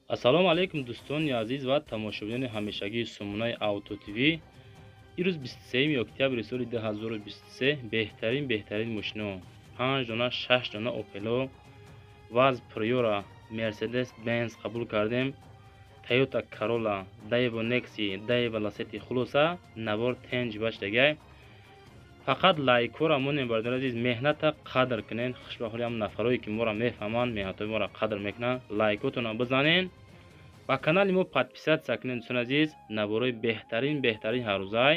Ассалому алайкум, дӯстони азиз ва тамошобинони ҳамешагии сомонаи Авто ТВ. Ирӯз, 23 октябри соли 2023, беҳтарин мошино, панҷ дона, шаш дона Опело, ВАЗ, Приора, Мерседес Бенз қабул кардем, Тойота Карола, Даево Некси, Даево Ласети. Хулоса, навор тенҷ баштагай, фақат лайкҳоро монем. Бародари азиз, меҳната қадр кунен. Хушбахоли ҳам нафарое, ки моро мефаҳманд, меҳнатҳои моро қадр мекунанд. Лайкотонро бизанен, ба канали мо подписаться кунед. Дӯстони азиз, наворои беҳтарин ҳаррӯзай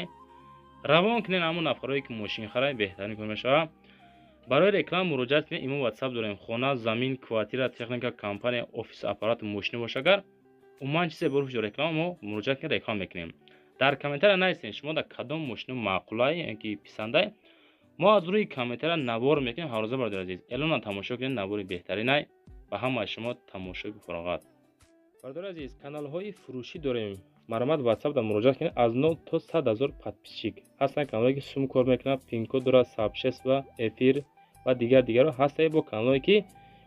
равон кунен. Ҳамон нафарое, ки мошинхарай, беҳтарин кор мешавад. Барои реклама муроҷиат кунед, имо, Ватсап дорем. Хона, замин, квартира, техника, компания, офис, аппарат, мошина боша, агар умуман чизе боруф реклама, мо муроҷиат кунед, реклама мекунем. Дар комментария нависед, шумо дар кадом мошина маъқулай, ки писандай. Мо аз рӯи комментария навор мекунем ҳаррӯза. Бародари азиз, эълонро тамошо кунед, навори беҳтаринай. Ба ҳамаи шумо тамошои фароғат. Бародари азиз, каналҳои фурӯшӣ дорем, марҳамат, Ватсап дар муроҷиат кунед. Аз 0 то 100 ҳазор подписчик ҳастанд каналҳое, ки сум кор мекунанд, пинкод дорад, сообщество, эфир ва дигар дигарро ҳастае. Бо каналҳое, ки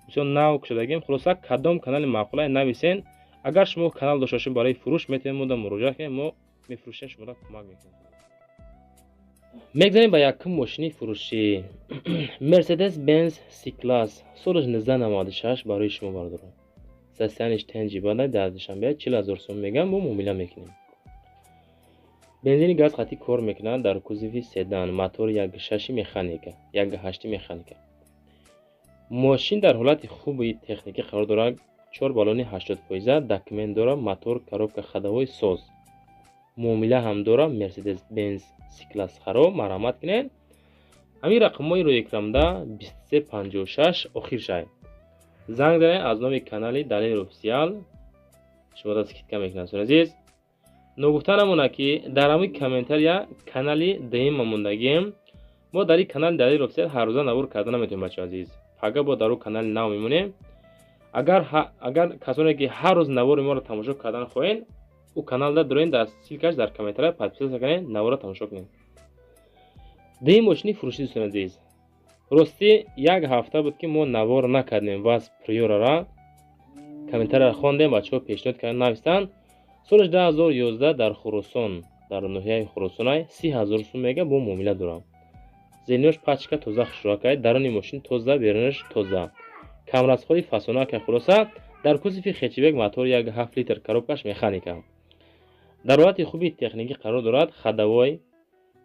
бисёр нав кушодагим. Хулоса, кадом канали маъқулае, нависен. Агар шумо канал дошта бошед барои фурӯш, метавонед мо дар муроҷиат кунед, мо мефурӯшем, шуморо кӯмак мекунем. Мегзарем ба якум мошини фурӯшӣ: Мерседес Бенз С-класс, солаш 1996. Барои шумо, бародарон, состояние ш тенҷи бада. Дар Душанбе 40 000 сом мегам, бо муомила мекунем. Бензини газ қатӣ кор мекунад, дар кузови седан, мотори 1,6 механика, 1,8 механика. Мошин дар ҳолати хуби техникӣ қарор дорад, чор баллони 80%, документ дорад, мотор, коробка ходовой соз, муомила ҳам дорад. Мерседес Бенз С-класс харо, марҳамат кунед. Ҳамин рақамҳои рӯи экранда, 2356 охир шай, занг занед. Аз номи канали Далер Офисиал шумо скидка мекунад. Азиз, ногуфта намонад, ки дар ҳамин комментария канали дуюма мондагием. Мо дар ин канали Далер Офисиал ҳаррӯза навор карда наметавонем, бачаҳо азиз. Пага бо дар ӯ канали нав мемонем. Агар касоне, ки ҳар рӯз навори моро тамошо кардан хоҳед, ӯ каналда дуроен, дар ссылка ш дар комментария подписаться кунед, наворро тамошо кунед. Дуюм мошини фурӯшӣ, дӯстони азиз, ростӣ, як ҳафта буд, ки мо навор накардем. ВАЗ Приорара комментарияро хондем, бачаҳо пешниҳод кардан, навистанд. Соли 2011, дар Хуросон, дар ноҳияи Хуросонай, 30 000 сум мега, бо муомила дорам. Зеринош пачка тоза, хушрӯакай, даруни мошин тоза, берунаш тоза, камрасходи фасонакай. Хулоса, дар кузови хэтчбек, мотор 1,7 литр, коробка ш механика, дар ҳолати хуби техникӣ қарор дорад, ходовой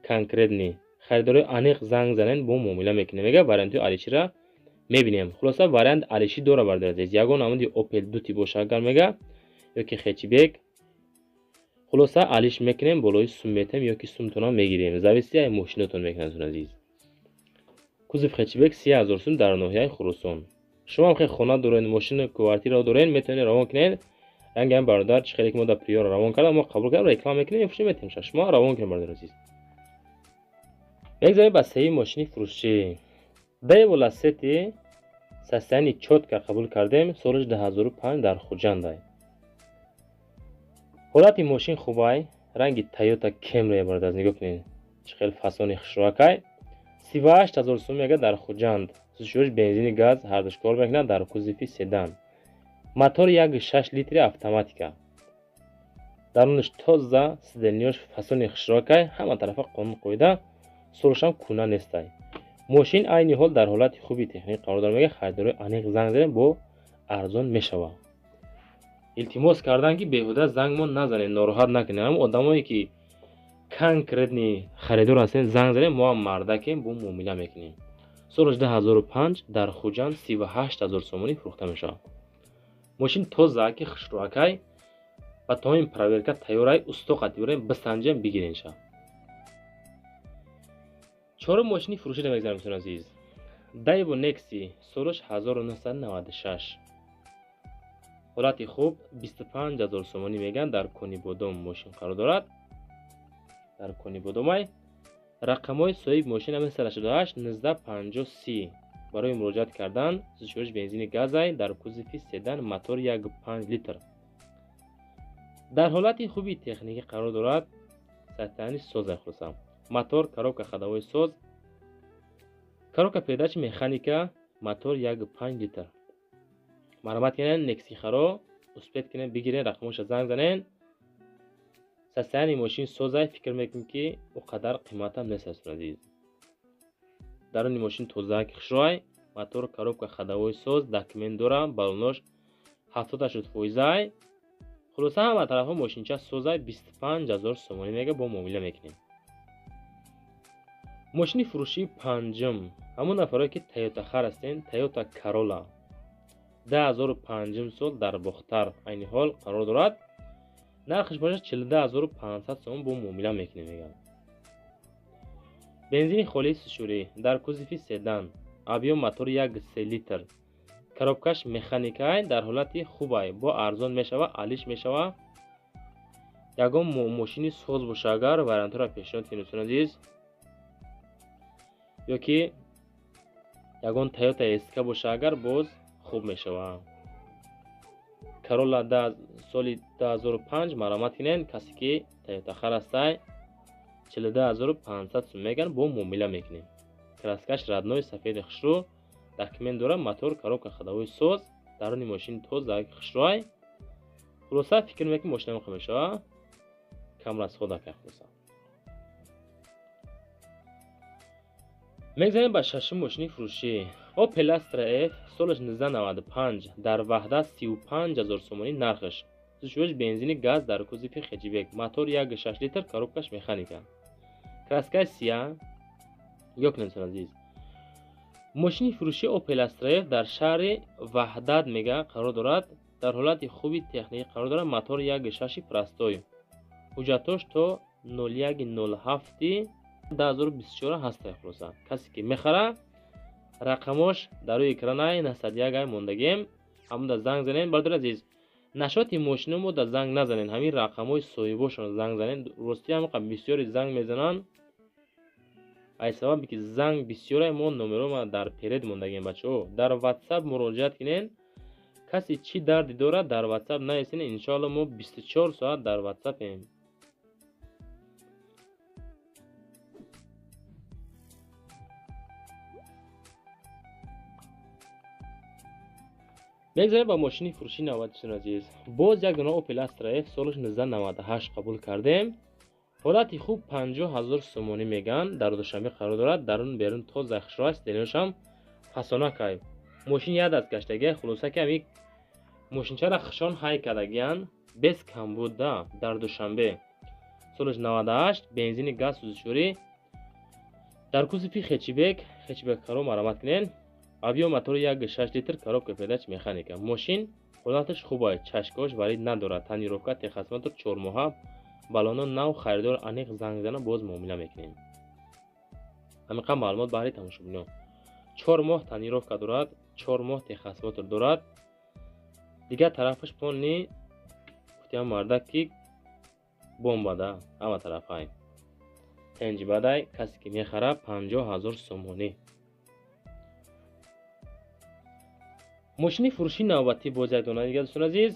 конкретный. Харидорои аниқ занг занен, бо муомила мекунем. Мега, вариантҳои алишира мебинем. Хулоса, вариант алиши дора, бародари азиз. Ягон намуди Опел дути боша агар, мега, ёки хэтчбек, хулоса, алиш мекунем, болои сум метем ёки сумтонам мегирем, зависит ай мошинатон мекунад. Азиз, кузов хэтчбек, 30 000 сум, дар ноҳияи Хуросон. Шумо ҳам хел хона дорен, мошину квартира дорен, метавонед равон кунед. Ранги бародар, чӣ хеле ки мо дар Приора равон кардам, мо қабул кардем, реклама мекунем, мефурӯшем, метем. Шумо равон кунед, бародари азиз. Мегзарем ба сеюм мошини фурӯшӣ: Даево Ласети, состояние чётко, қабул кардем, солиш 2005, дар Хуҷандай. Ҳолати мошин хубай, ранги Тойота Кемри. Бародар, нигоҳ кунед, чӣ хел фасони хушрӯакай. 38 000 сум мега, дар Хуҷанд. Сӯзишвориш бензини газ ҳардуш кор мекунад, дар кузови седан, мотори 1,6 литри, автоматика, дарунаш тоза, сиденья ш фасони хушрӯакай, ҳама тарафа қонун қоида, солашам куна нестай. Мошин айни ҳол дар ҳолати хуби техникӣ қарор дорад. Мега, харидорои аниқ занг занед, бо арзон мешавад. Илтимос кардан, ки беҳуда зангмон назанед, нороҳат накунед. Ҳамн одамое, ки конкретный харидор ҳастем, занг занед, мо ҳам мардакем, бо муомила мекунем. Соли 2005, дар Хуҷанд, 38 000 сомонӣ фурӯхта мешавад. Мошин тоза, ки хушрӯакай, ба тамоми проверка тайёрай, усто қатӣ бирем, бисанҷем, бигиренша. Чорум мошини фурӯширо мегзарем, дӯстони азиз: Дайво Некси, солаш 1996, ҳолати хуб, 25 000 сомонӣ мегӯянд. Дар Конибодом мошин қарор дорад, дар Конибодомай. Рақамҳои соҳиби мошин 888 19 50 30 барои муроҷиат кардан. Сӯзишвориш бензини газай, дар кузови седан, мотор 1,5 литр, дар ҳолати хуби техникӣ қарор дорад, состояние созай. Хулоса, мотор, коробка ходовой соз, коробка передачи механика, мотор 1,5 литр. Марҳамат кунед, Нексихаро. Успеть кунед, бигирен, рақамоша занг занен. Состояние мошин созай, фикр мекунем ки о қадар қиматам нест, дӯстони азиз. Даруни мошин тоза, хушрӯай, мотор, коробка ходовой соз, документ дора, баллонош 70-80 фоизай. Хулоса ҳама тарафҳо мошинча созай, 25 000 сомонӣ мега, бо муомила мекунем. Мошини фурӯшии панҷум, ҳамон нафарое ки Тойота хар ҳастен, Тойота Карола 2005 сол дар Бохтар айни ҳол қарор дорад. Нархаш бошад 42 500 сомон, бо муомила мекунем мегӯянд. Бензини холии сушурӣ, дар кузови седан, объём мотори 1,3 литр, коробкаш механикай, дар ҳолати хубай, бо арзон мешава, алиш мешава. Ягон мошини соз боша агар, вариантҳоро пешниҳод кунем, дӯстони азиз, ё ки ягон Тойота СК боша агар, боз хуб мешава. Карола соли 2005, маромат кунед, касе ки Тойота хар ҳастай, 42 500 сум меган, бо муомила мекунем. Краскаш родной, сафеди хушрӯ, документ дора, мотор, коробка ходовой соз, даруни мошин тоза, хушрӯай. Хулоса фикр мекунем, мошина мехоҳ мешава, кам расход ака. Хулоса мегзарем ба шашум мошини фурӯшӣ. Opel Astra F, солаш 1995, дар Ваҳдат, 35 000 сомонӣ нархаш. Сӯзишвориш бензини газ, дар кузови хэтчбек, мотор 1,6 литр, коробкаш механика, краскаи сия. Нигоҳ кунед, дӯстони азиз, мошини фурӯшии Opel Astra F дар шаҳри Ваҳдат мега қарор дорад, дар ҳолати хуби техникӣ қарор дорад, мотор 1,6 простой, ҳуҷҷатош то 01.07 2024 ҳастай. Хулоса касе ки мехара, рақамош дар рӯи экранай 901 ай мондагем, ҳамуда занг занен. Бародари азиз, нашоти мошино мо да занг назанен, ҳамин рақамҳои соҳибошон занг занен. Рости ҳамақа бисёре занг мезананд, ай сабабе ки занг бисёре, мо номерома дар перед мондагем. Бачаҳо, дар Ватсап муроҷиат кунен, касе чӣ дарде дорад, дар Ватсап нависен, иншоалло мо 24 соат дар Ватсапем. Мегзарем ба мошини фурӯшии навбати, дӯстони азиз. Боз як дона Opel Astra F, солаш 1998 қабул кардем. Ҳолати хуб, 50 000 сомонӣ мегӯянд, дар Душанбе қарор дорад, дарун берун тоза, хушрӯ аст, деношам фасонакай. Мошин як даст гаштагия, хулоса ки ҳами мошинчаро хушон ҳай кардагиянд, без камбуда, дар Душанбе. Солаш 98, бензини газ сӯзишворӣ, дар кузови хэтчбек, хэтчбек каро маромат кунед. Объём мотори 1,6 литр, коробка передач механика. Мошин ҳолаташ хуб аст, чашкаҳош варид надорад, тонировка, техосмотр 4 моҳа, баллоно нав, харидор аниқ занг зана, боз муомила мекунем. Ҳаминқадр маълумот баҳри тамошобинон. 4 моҳ тонировка дорад, 4 моҳ техосмотр дорад. Дигар тарафаш полный, гуфтиам мардак ки бомбада, ҳама тарафай. Тенҷи бадай, касе ки мехара, 50 000 сомонӣ. Мошини фурӯшии навбатӣ боз як дона дигар, дӯстони азиз,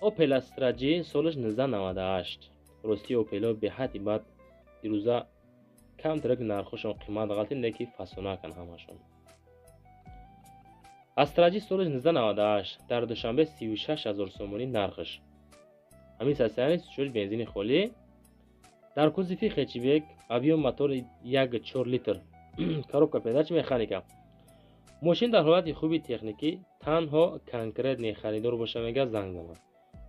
Opel Astra G, солаш 1998. Рости Opel беҳадди бад дирӯза камтарак нархошон қимат ғалтид, леки фасонакан ҳамашон. Astra G соли 1998, дар Душанбе, 36 000 сомонӣ нархаш. Ҳамин состояние сӯзишвориш бензини холӣ, дар кузови хэтчбек, объём мотори 1,4 литр, коробка передач механика. Мошин дар ҳолати хуби техникӣ, танҳо конкретный харидор боша мега занг занад.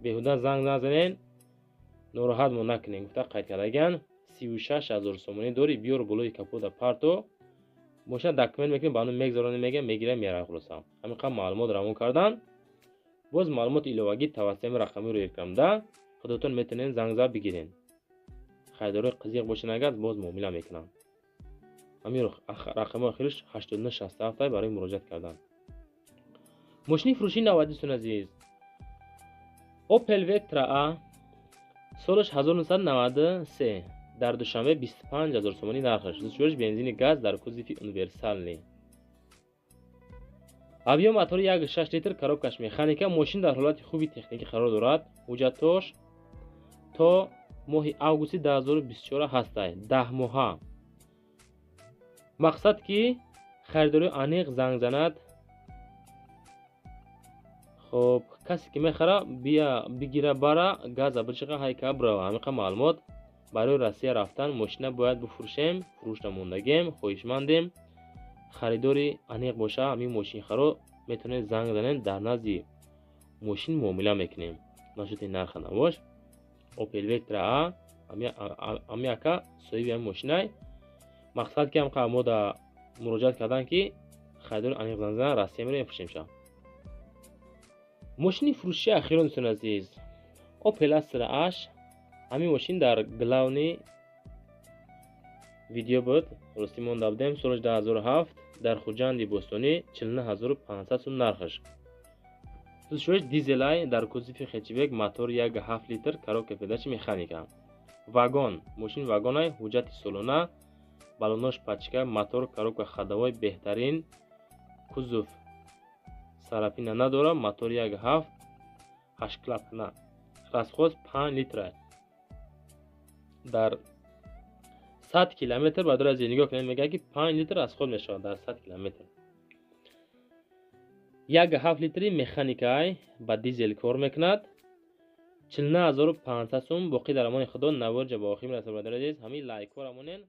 Беҳуда занг назанен, нороҳатмо накунем гуфта қайд кардагиянд. 36 000 сомонӣ дори, биёр болои капота парто, мошина документ мекунем, ба ном мегзаронем, мега мегирем, меравем. Хулоса ҳамин қадр маълумот равон кардан. Боз маълумоти иловагӣ тавассути ҳамин рақами рӯи экранда худотон метавонед занг зад бигирен. Харидорои қизиқ бошен агар, боз муомила мекунанд. Ҳамин рақами охириш 8967 барои муроҷиат кардан. Мошини фурӯшии навбатӣ, дӯстони азиз, Opel Vectra A, солаш 1993, дар Душанбе, 25 000 сомонӣ нархаш. Сӯзишвориш бензини газ, дар кузови универсальный. Объём мотори 1,6 литр, коробкаш механика, мошин дар ҳолати хуби техникӣ қарор дорад. Ҳуҷҷатош то моҳи августи 2024 ҳастай, 10 моҳа. Мақсад ки харидори аниқ занг занад. Хоб, касе ки мехара, бия бигира, бара, газа бичиқа, ҳайка бирава. Ҳамиқа маълумот. Барои Россия рафтан мошина бояд бифурӯшем, фурӯш намондагем, хоҳишмандем. Харидори аниқ боша, ҳамин мошинхаро метавонед занг занед, дар назди мошин муомила мекунем насчёти нарха навош. Опел Вектра А, ҳами ака соҳиби ҳами мошинай. Мақсад ки ҳамқа мо да муроҷиат кардан, ки харидори аниқ занг зана, Россия меравем, мефурӯшем ша. Мошини фурӯши ахирон, дӯстони азиз, Опел Астра H. Ҳамин мошин дар главный видео буд, ростӣ монда будем. Соли 2007, дар Хуҷанди Бостонӣ, 49 500 сум нархаш. Сӯзишвориш дизелай, дар кузови хэтчбек, мотор 1,7 литр, коробка передачи механика, вагон, мошин вагонай, ҳуҷҷати солона, балонош пачка, мотор, коробка ходовой беҳтарин, кузов царапина надорад, мотор 1,7, ҳашт клапана, расход 5 литра дар 100 километр. Баъдор аз нигоҳ кунед, мегӯяд, ки 5 литр расход мешавад дар 100 километр. 1,7 литри механикай, ба дизел кор мекунад, 49 500 сум. Боқӣ дар амони Худо. Наворҷа ба охир мерасад, бародари азиз. Ҳамин лайкҳоро монен.